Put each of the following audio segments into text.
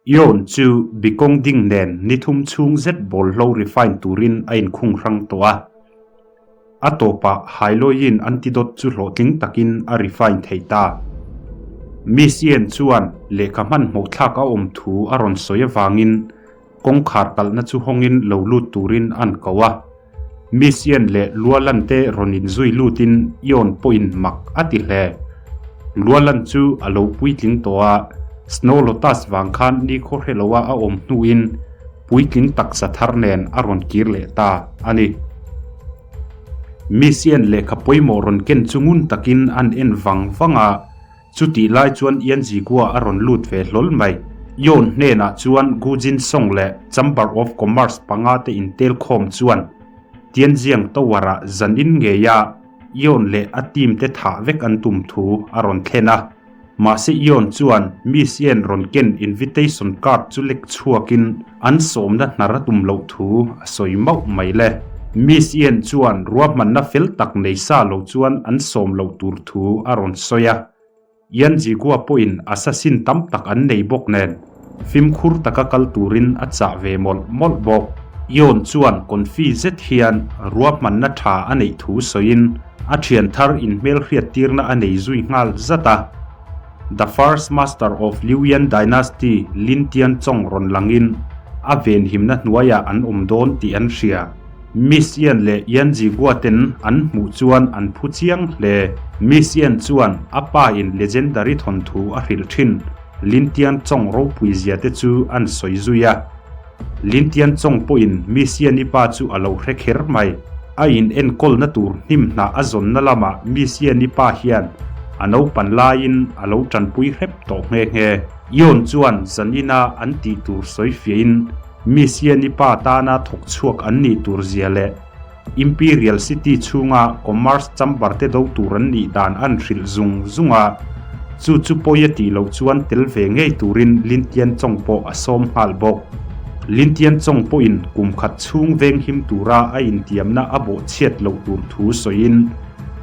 Yoon chu Bikong ding nen ni thum chhung zet bawlhlo refine turin a inkhung hrang tawh a. A tawpah Hailoiin antidote chu hlawhtling takin a refine thei ta. Miss Yen chuan lehkha hmanhmawh thlak a awm thu a rawn sawi avangin kawngkhar kalhna chu hawngin lo lut turin an ko a. Miss Yen leh Lualan te rawn inzui lutin Yoon pawhin mak a ti hle. Lualan chu a lo puitling tawh a, Snow Lotus vang khan nikhaw hre loa a awm hnuin puitling taksa thar nen a rawn kir leh ta a ni. Miss Yen lehkha pawimawh rawn ken chu ngun takin an en vang vang a, Chutih lai chuan Ian Zigua a rawn lut ve hlawl mai. Yoon hnenah chuan Gu Jin Song leh Chamber of Commerce panga te intel khawm chuan Tianjiang Tower-ah zanin ngeia Yoon leh a team te thah vek an tum thu a rawn thlen a. Mahse Yoon chuan Miss Yen rawn ken invitation card chu lek chhuakin an sawmna hnar a tum loh thu a sawi mauh mai le. Miss Yen chuan ruahmanna fel tak nei sa lo chuan an sawm loh tur thu a rawn sawi a. Yan Jigua pawhin assassin tam tak an nei bawk nen, fimkhur taka kal turin a chah ve mawlh mawlh bawk. Yoon chuan confi zet hian ruahmanna tha a neih thu sawiin a thian thar inhmelhriattirna a nei zui nghal zat a. The First Master of Liuyan Dynasty Lin Tian Chong rawn langin a venhimna hnuaiah an awm dawn tih an hria. Miss Yan leh Yan Jigua ten an hmuh chuan an phu chiang hle. Miss Yan chuan a pa in legendary thawnthu a hrilh thin Lin Tian Chong ropui zia te chu an sawi zui a. Lin Tian Chong pawhin Miss Yan-i pa chu a lo hre kher mai. A in enkawlna tur hnim hnah a zawnna lamah Miss Yan-i pa hian a naupan laiin a lo tanpui hrep tawh nghe nghe. Yoon chuan zanina an tih tur sawi fiahin Miss Yan-i pa tana thawk chhuak an nih tur zia leh Imperial City chhunga Commerce Chamber te do tur an nih dan an hrilh zung zung a, chu chu pawi a tih loh chuan tel ve ngei turin Lin Tian Chong pawh a sawm nghal bawk. Lin Tian Chong pawhin kum khat chhung veng him tura a intiamna a bawh chhiat loh tur thu sawiin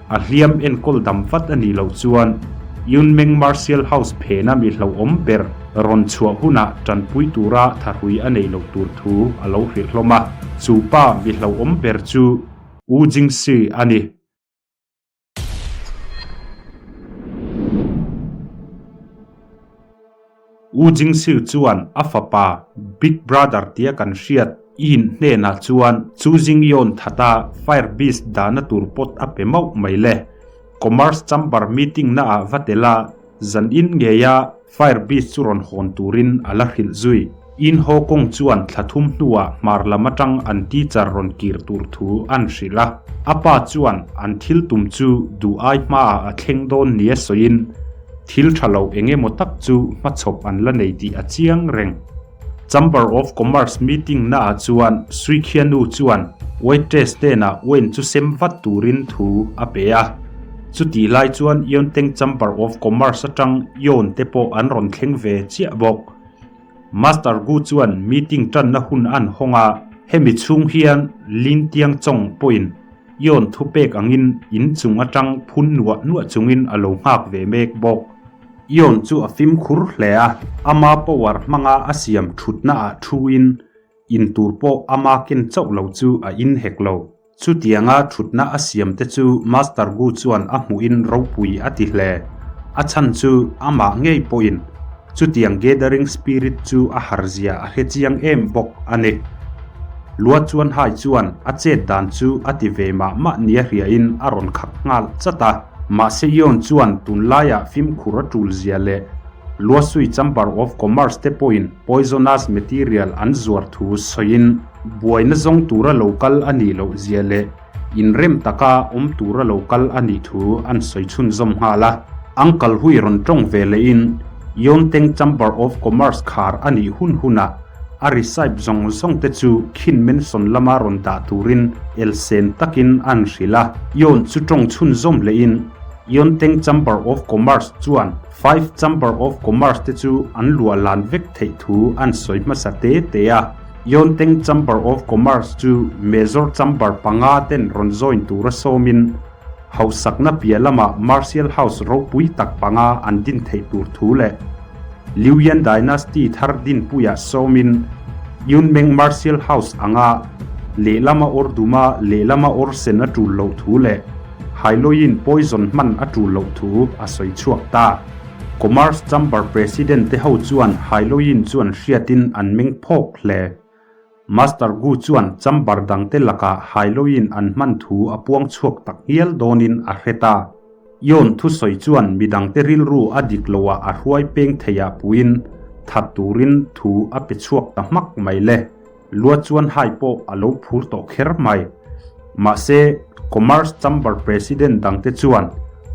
a hliam enkawl dam vat a nih loh chuan Yunmeng Martial House phena mi hlauhawm ber Rawn chhuah hunah tanpui tura thahrui a nei loh tur thu a lo hrilh hlawm a. Chu pa mi hlauhawm ber chu U Jingxi a ni. U Jingxi chuan a fapa Big Brother tia kan hriat Yin hnenah chuan Chu Jingyeon thata Fire Beast dahna tur pot a pe mauh mai le. Commerce Chamber meeting naah va tel a, Zan in ngeia Fire Beast chu rawn hawn turin a la hrilh zui. In haw kawng chuan thla thum hnuah hmar lam atang an teacher rawn kir tur thu an hrilh a. A pa chuan an thil tum chu duh ai hmaah a thleng dawn nia sawiin thil tha lo eng emaw tak chu hmachhawp an la nei tih a chiang reng. Chamber of Commerce meeting naah chuan Suikhianu chuan waitress hnenah wine chu sem vat turin thu a pe a. Chutih lai chuan Yonteng Chamber of Commerce atang Yon te pawh an rawn thleng ve chiah bawk. Master Gu chuan meeting tanna hun an hawng a, hemi chhung hian Lin Tiang Chong pawhin Yon thupek angin in chung atang phun nuah nuah chungin a lo nghak ve mek bawk. Ion chu a fimkhur hle a, ama power hmanga a siam thutna ah thu in, in tur pawh ama ken chauh lo chu a in hek lo. Chutianga thutna a siam te chu Master Gu chuan a hmuh in ropui a ti hle. A chhan chu amah ngei pawhin chutiang gathering spirit chu a har zia a hre chiang em bawk a ni. Lua chuan hai chuan a chet dan chu a ti ve mah mah nia hria in a rawn khak nghal chat a. Mahse Yoon chuan tunlaiah fimkhur a tul zia leh Luasui Chamber of Commerce te pawhin poisonous material an zuar thu sawiin buaina zawng tura lo kal a nih loh zia leh inrem taka awm tura lo kal a nih thu an sawi chhunzawm nghal a. Uncle Hui rawn tawng ve lehin Yoon Teng Chamber of Commerce khar a nih hun hunah A recipe zawng zawng te chu khin mention lama rawn dah turin elsen takin an hrilh a. Yoon chu tawng chhunzawm lehin Yonteng Chamber of Commerce chuan Five Chamber of Commerce te chu an luah lan vek theih thu an sawi hmasa te te a. Yonteng Chamber of Commerce chu Major Chamber panga ten rawn join tura sawmin hausakna piah lama Martial House ropui tak panga an din theih tur thu leh. Liuyan Dynasty thar dinpuiah sawmin Yunmeng Martial House anga lehlama awr duma lehlama awr sen a tul loh thu leh Hailoin poison hman a tul loh thu a sawi chhuak ta. Commerce Chamber President te ho chuan Hailoin chuan hriatin an meng phawk hle. Master Gu chuan chamber dangte lakah Hailoin an hman thu a puang chhuak tak ngial dawnin a hre ta. Yon thusawi chuan midangte rilru a dik loah a hruai peng theiah puiin that turin thu a pe chhuak ta hmak mai le. Lua chuan hai pawh a lo phur tawh kher mai. Mahse, Commerce Chamber President dangte chuan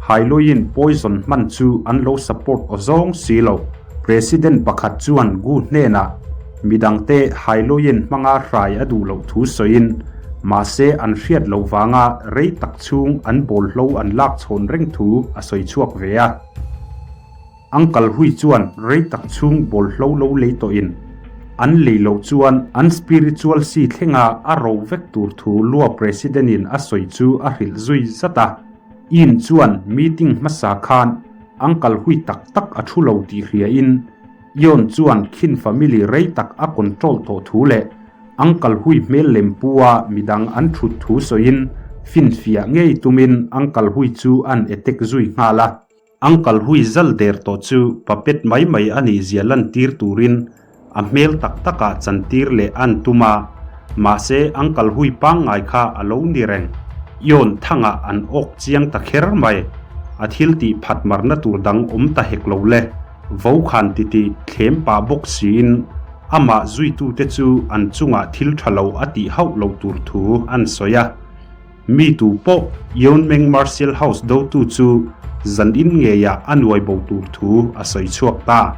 Hailoin poison hman chu an lo support aw zawng si lo. President pakhat chuan Gu hnenah midangte Hailoin hmanga hrai a duh loh thu sawiin, mahse an hriat loh vanga rei tak chhung an bawlhlo an lak chhawn reng thu a sawi chhuak ve a. Uncle Hui chuan rei tak chhung bawlhlo lo lei tawhin an lei loh chuan an spiritual si thlenga a ro vek tur thu Lua President in a sawi chu a hrilh zui zat a. Ian chuan meeting hmasa khan Uncle Hui tak tak a thu lo tih hriain Ion chuan Khin family rei tak a control tawh thu leh Uncle Hui hmel lem pu-a midang an thut thu sawiin finfiah ngei tumin Uncle Hui chu an attack zui nghal a. Uncle Hui zal der tawh chu puppet mai mai a nih zia lantir turin a hmel tak takah chantir leh an tum a, mahse Uncle Hui pangngai kha a lo ni reng. Yawn thangah an awk chiang ta kher mai. A thil tih phat marna tur dang awm ta hek lo le. Vo khan titi thlem pah bawk siin amah zuitute chu an chungah thil tha lo a tih hauh lo tur thu an sawi a. Mi tu pawh Yeonmeng Martial House dotu chu zan in ngeiah a nuai bo tur thu a sawi chhuak ta.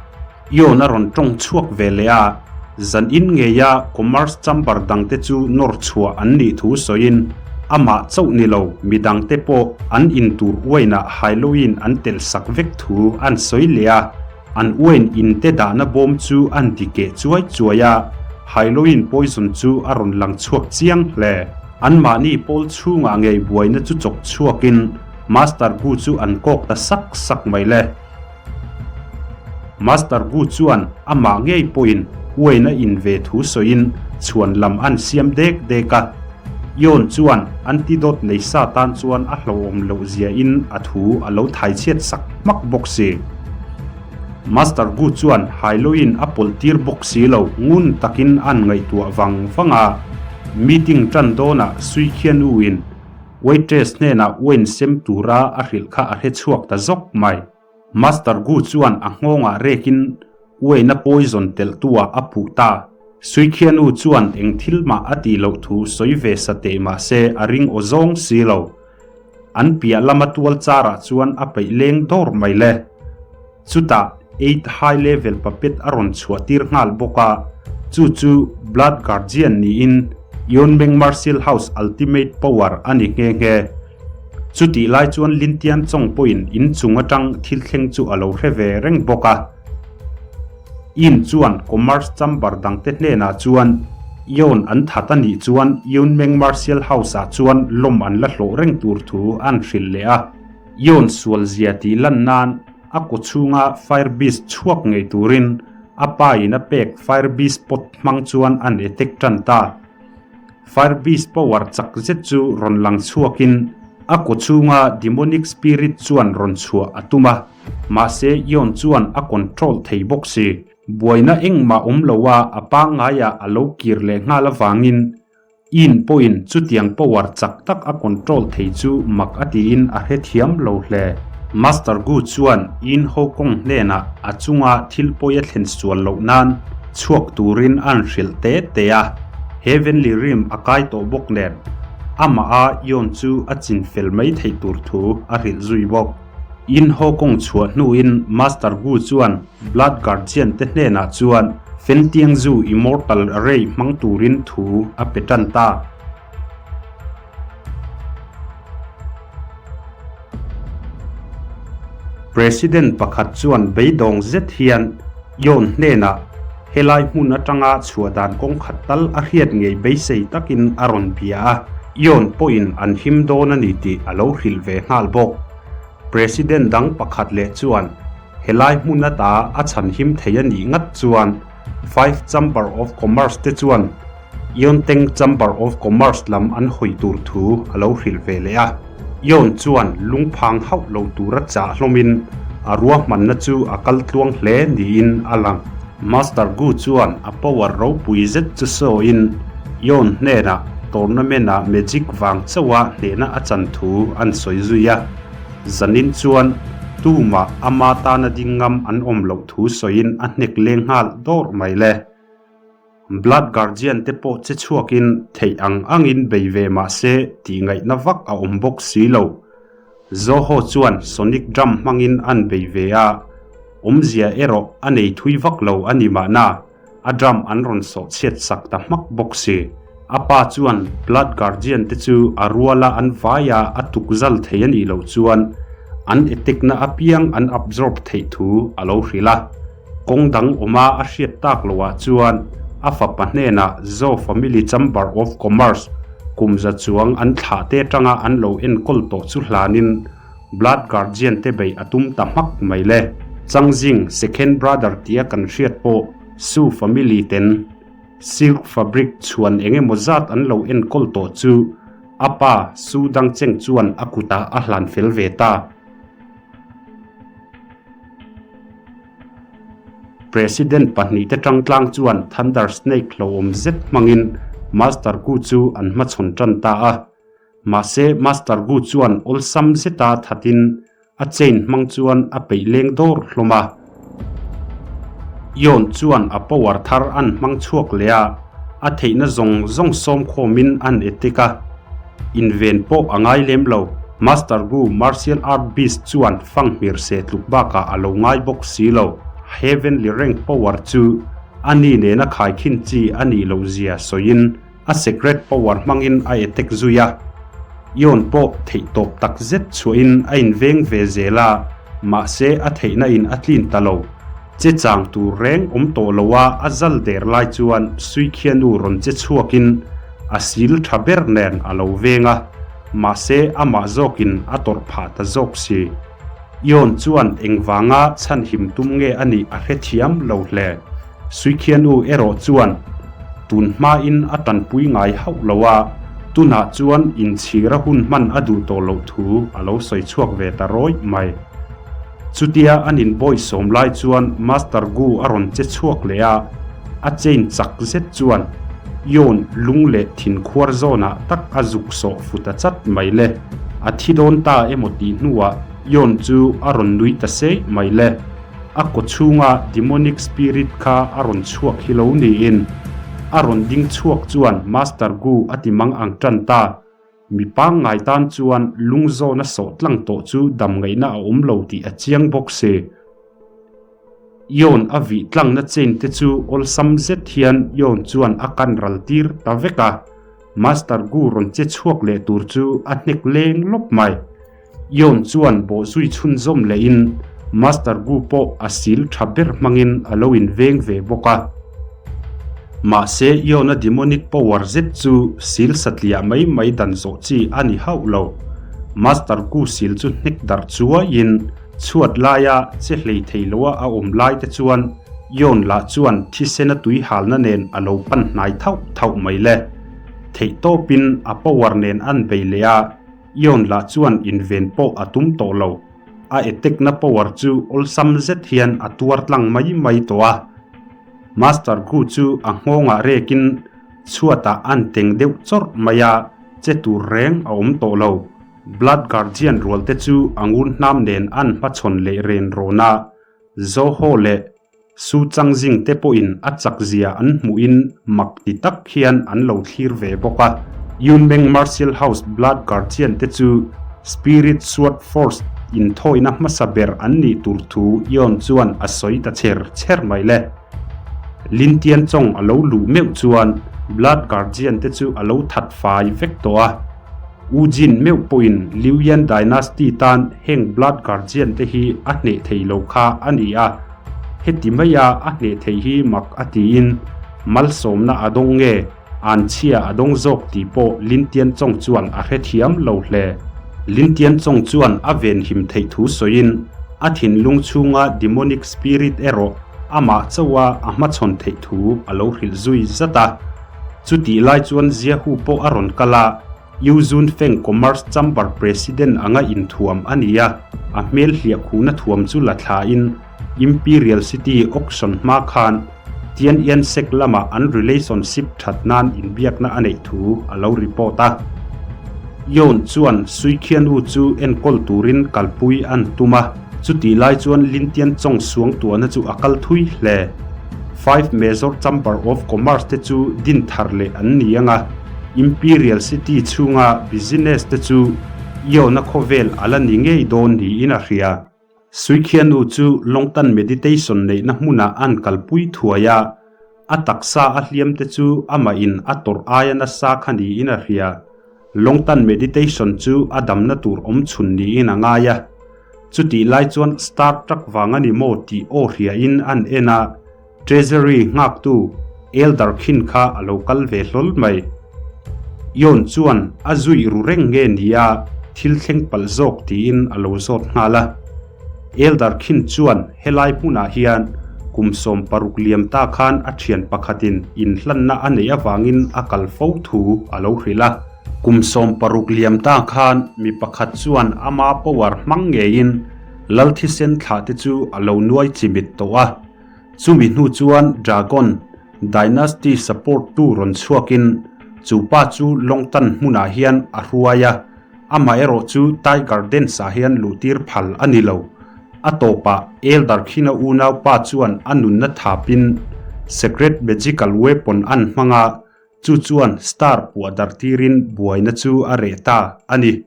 Yeon a rawn tawng chhuak ve leh a, zan in ngeia Commerce Chamber dangte chu nawr chhuah an nih thu sawiin amah chauh ni lo mi dangte pawh an in tur uainah Halloween an telh sak vek thu an sawi leh a. An uain in te dahna bawm chu an ti keh chuai chuai a, Halloween poison chu a rawn lang chhuak chiang hle. Anmahni pawl chhungah ngei buaina chu chawk chhuakin Master Gu chu an kawk ta sak sak mai le. Master Gu chuan amah ngei pawhin uain a in ve thu sawiin chhuan lam an siam dek dek a. Yon chuan antidote nei sa tan chuan a hlauhawm loh ziahin a thu a lo thaichhiat sak hmak bawk si. Master Gu chuan Hailoin a pawlh tir bawk si lo ngun takin an ngaihtuah vang vang a. Meeting tan dawnah Sui Khian U in waitress hnenah wine sem tura a hrilh kha a hre chhuak ta zawk mai. Master Gu chuan a nghawngah rekin wine a poison telh tuah a puh ta. Sui Khian U chuan eng thil mah a tih loh thu sawi ve sa teh mah se a ring aw zawng si lo. An piah lama tual charah chuan a peih leng dawr mai le. Chutah Eight High Level puppet a rawn chhuah tir nghal bawk a, chu chu Blood Guardian niin Yonmeng Martial House Ultimate Power a ni nghe nghe. Chutih lai chuan Lintian Chong pawhin inchung atang thil thleng chu a lo hre ve reng bawk a. In chuan Commerce Chamber dangte hnenah chuan Yeon an that a nih chuan Yunmeng Martial House-ah chuan lawm an la hlawh reng tur thu an hrilh leh a. Yeon sual zia tih lan nan a kaw chhunga Fire Beast chhuak ngei turin a pa in a pek Fire Beast pot hmang chuan an attack tan ta. Fire Beast power chak zet chu rawn lang chhuakin a kaw chhunga Demonic Spirit chuan rawn chhuah a tum a. Mahse Yeon chuan a control thei bawk si. Buaina engmah awm lo a, a pangngaiah a lo kir leh nghal avangin Yin pawhin chutiang power chak tak a control thei chu mak a tiin a hrethiam lo hle. Master Gu chuan Yin Ho Kong hnenah a chunga thil pawi a thlen sual loh nan chhuak turin an hrilh te te a, Heavenly Realm a kai tawh bawk nen amah a Yeon chu a chinfel mai theih tur thu a hrilh zui bawk. In haw kawng chhuah hnuin Master Gu chuan Blood Guardian te hnenah chuan Fentiangzu Immortal Array hmang turin thu a pe tan ta. President pakhat chuan beidawng zet hian Yon hnenah helai hmun atanga chhuah dan kawng khat tal a hriat ngei beisei takin a rawn bia a, Yon pawhin an him dawn a ni tih a lo hrilh ve nghal bawk. President dang pakhat leh chuan. Helai hmun ata a chhanhim thei a nih ngat chuan Fife Chamber of Commerce te chuan Ionteng Chamber of Commerce lam an hawi tur thu a lo hrilh ve leh a. Ion chuan lungphang hauh lo tura chah hlawmin a ruahmanna chu a kal tluang hle niin a lang. Master Gu chuan a power ropui zet chu sawiin Ion hnenah tournament-ah magic vang chauha hnehna a chan thu an sawi zui a. Zanin chuan tumah ama tana ding ngam an awm loh thu sawiin a hnek leng nghal dawr mai le. Blood Guardian te pawh che chhuakin theih ang angin bei ve mah se tih ngaihna vak a awm bawk si lo. Zoho chuan Sonic Drum hmangin an bei ve a, awmzia erawh a nei thui vak lo a ni mahna. A drum an rawn sawh chhiat sak ta hmak bawk si. A pa chuan Blood Guardian te chu a ruala an vaia a tuk zal thei a nih loh chuan an attack na apiang an absorb theih thu a lo hrilh a. Kawng dang awma a hriat tak loh ah chuan a fapa hnenah Zo Family Chamber of Commerce kum za chuang an thlah te atanga an lo enkawl tawh chu hlanin Blood Guardian te beih a tum ta hmak mai le. Changzing Second Brother tia kan hriat pawh Su family ten silk fabric chhuan eng emaw zat an lo enkawl tawh chu a pa Su Dangcheng chuan a kutah a hlan fel ve ta. President pahnihte tangtlang chuan Thunder Snake hlauhawm zet hmangin Master Gu chu an hmachhawn tan ta a. Mahse, Master Gu chuan awlsam zeta thatin a chain hmang chuan a peih leng dawr hlawm a. Yon chuan a power thar an hmang chhuak leh a, a theihna zawng zawng sawm khawmin an etek a. Inven pawh a ngai lem lo. Master Gu martial art beast chuan fanghmir seh tluk bakah a lo ngai bawk si lo. Heavenly rank power chu a ni nena khaikhin chi a nih loh zia sawiin, A secret power hmangin a attack zui a, Ion pawh theihtawp tak zet chhuahin a inveng ve zel a, mahse a theihna in a tlin ta lo. Che chang tur reng awm tawh lo a a zal der lai chuan Suikhianu rawn che chhuakin a sil tha ber nen a lo veng a, mahse amah zawkin a tawrh phah ta zawk si. Ion chuan engvanga chhanhim tum nge a nih a hrethiam lo hle. Suikhianu erawh chuan tun hmain a tanpui ngai hauh lo a, tunah chuan inchhira hun hman a duh tawh loh thu a lo sawi chhuak ve ta rawih mai. Chutia an inbawisawm lai chuan Master Gu a rawn che chhuak leh a, a chain chak zet chuan Ion lung leh thinkhuar zawnah tak a zuk sawh fu ta chat mai le. A thi dawn ta emaw tih hnuah Ion chu a rawn nui ta seih mai le. A kaw chhunga demonic spirit kha a rawn chhuak hi lo niin a rawn ding chhuak chuan Master Gu a ti mang ang tan ta. Mi pangngai tan chuan lung zawna sawh tlang tawh chu dam ngaihna a awm lo tih a chiang bawk si. Ion a vih tlangna chain te chu awlsam zet hian Ion chuan a kan ral tir ta vek a. Master Gu rawn che chhuak leh tur chu a hnek leng lawp mai. Ion chuan bawhzui chhunzawm lehin Master Gu pawh a sil tha ber hmangin a lo inveng ve bawk a. Mahse Ion-a demonic power zet chu sil satliah mai mai dan zawh chi a ni hauh lo. Master Gu sil chu hnek darh chuaiin chhuat laia che hlei thei loa a awm lai te chuan Ion lah chuan thisena tui halna nen a lo pan hnai thauh thauh mai le. Theihtawpin a power nen an bei leh a. Ion lah chuan inven pawh a tum tawh lo. A attack-na power chu awlsam zet hian a tuar tlang mai mai tawh a. Master Gu chu a nghawngah rekin chhuatah an teng deuh chawrh mai a, che tur reng a awm tawh lo. Blood Guardian rualte chu a ngun hnam nen an hmachhawn leh ren rawn a, Zoho leh Su Changzing te pawhin a chak zia an hmuhin mak ti tak hian an lo thlir ve bawk a. Yunmeng Martial House Blood Guardian te chu Spirit Sword Force inthawina hmasa ber an nih tur thu Yon chuan a sawi ta chher chher mai le. Lin Tian Chong a lo luh meuh chuan Blood Guardian te chu a lo that fai vek tawh a. U Jin meuh pawhin Liu Yan Dynasty tan heng Blood Guardian te hi a hneh thei lo kha a ni a, heti maia a hneh theih hi mak a tiin malsawmna a dawng nge anchhia a dawng zawk tih pawh Lin Tian Chong chuan a hrethiam lo hle. Lin Tian Chong chuan a venhim theih thu sawiin. A thinlung chhunga demonic spirit erawh amah chauha a hmachhawn theih thu a lo hrilh zui zat a. Chutih lai chuan Jiahu pawh a rawn kal a, Yu Zunfeng Commerce Chamber President anga inthuam a ni a, a hmel hliah khuhna thuam chu la thlain Imperial City auction hma khan Tianyan Sect lama an relationship that nan inbiakna a neih thu a lo report a. Yoon chuan Suikhianu chu enkawl turin kalpui an tum a, chutih lai chuan Lintian Chong suangtuahna chu a kal thui hle. Five Major Chamber of Commerce te chu din thar leh an ni ang a, Imperial City chhunga business te chu Yoon-a khawvel a la ni ngei dawn niin a hria. Suikhianu chu Longtan Meditation neihna hmunah an kalpui thuai a, a taksa a hliam te chu amahin a tawrh aia nasa kha niin a hria. Longtan Meditation chu a damna tur awm chhun niin a ngai a. Chutih lai chuan Star Truck vang a ni maw tih aw hriain an en a, Treasury nghaktu Elder khin kha a lo kal ve hlawl mai. Yon chuan a zui ru reng nge nia thil thleng palh zawk tiin a lo zawt nghal a. Elder khin chuan helai hmunah hian kum 16 liam ta khan a thian pakhatin inhlanna a neih avangin a kal fo thu a lo hrilh a. Kum 16 liam ta khan mi pakhat chuan ama power hmang ngeiin lal thisen thlah te chu a lo nuai chimit tawh a. Chumi hnu chuan Dragon Dynasty support tu rawn chhuakin chu pa chu Longtan hmunah hian a hruai a, amaherawh chu Tiger Dance ah hian luhtir phal a ni lo. A tawpah Elder Khina unaupa chuan a nunna thapin Secret Magical Weapon an hmang a, chu chuan Star puah darh tirin buaina chu a reh ta a ni.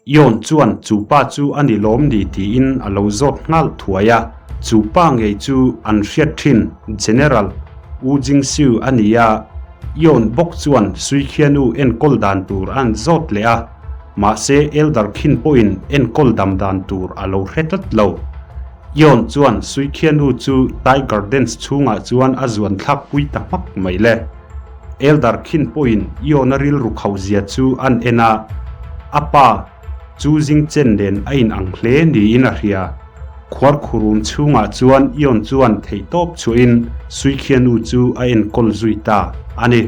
Yon chuan chu pa chu a ni lawm ni tiin a lo zawt nghal thuai a, chu pa ngei chu an hriat thin General Wu Jingxiu a ni a, Yon bawk chuan Suikhianu enkawl dan tur an zawt leh a, mahse Elder Khin pawhin enkawl dam dan tur a lo hre tlat lo. Yon chuan Suikhianu chu Tiger Dance chhungah chuan a zuan thlak pui ta hmak mai le. Elder khin pawhin Iona rilru khauh zia chu an en a, a pa chu zing chen nen a in ang hle niin a hria. Khuar khurum chhungah chuan Ion chuan theihtawp chhuahin Suikhianu chu a enkawl zui ta a ni.